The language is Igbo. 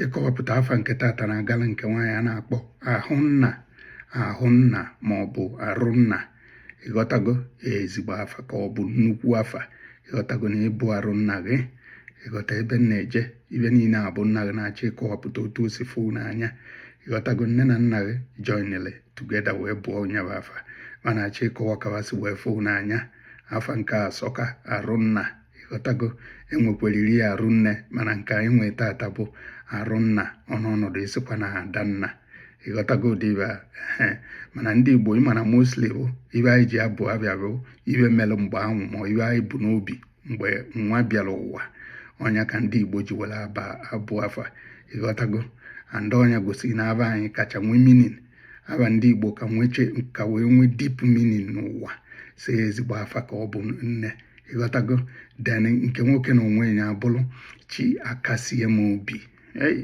Ịkọwapụta afa nke tata na-agala nke nwaanyị a na-akpọ Ahụnna, Ahụnna ma ọ bụ Arụnna. Ịghọtago? Ezigbo afa ka ọ bụ, nnukwu afa. Ịghọtago na ịbụ arụ nna gị? Ịghọta ebe m na-eje? Ibe niile a bụ nna gị na-achọ ịkọwapụta otu o si fụ n'anya. Ịghọtago? Nne na nna gị joinili together wee bụọ onye bụ afa ma na-achọ ịkọwa ka ha si wee fụ n'anya. Afa nke asọka, Arụnna. Ịghọtago? Enwekwara iri Arụnne, mana nke anyị nwee tata bụ Arụnna. Ọnọdụ ịsịkwa na Adanna. Ịghọtago ụdị ibe a? Ehe, mana ndị Igbo, ịma na mostly bụ ibe anyị ji abụ abịa bụ ibe melụ mgbe anwụ ma ibe anyị bụ n'obi mgbe nwa bịara ụwa. Ọnya ka ndị Igbo ji were aba abụ afa. Ịghọtago? And ọnya gosiri na aba anyị kacha nwee meaning. Aba ndị Igbo ka nweche ka wee nwee deep meaning n'ụwa. Si ezigbo afa ka ọ bụ, nne. Ịghọtago? Then nke nwoke na onwe ya abụrụ Chi Akasie M Obi. Hey.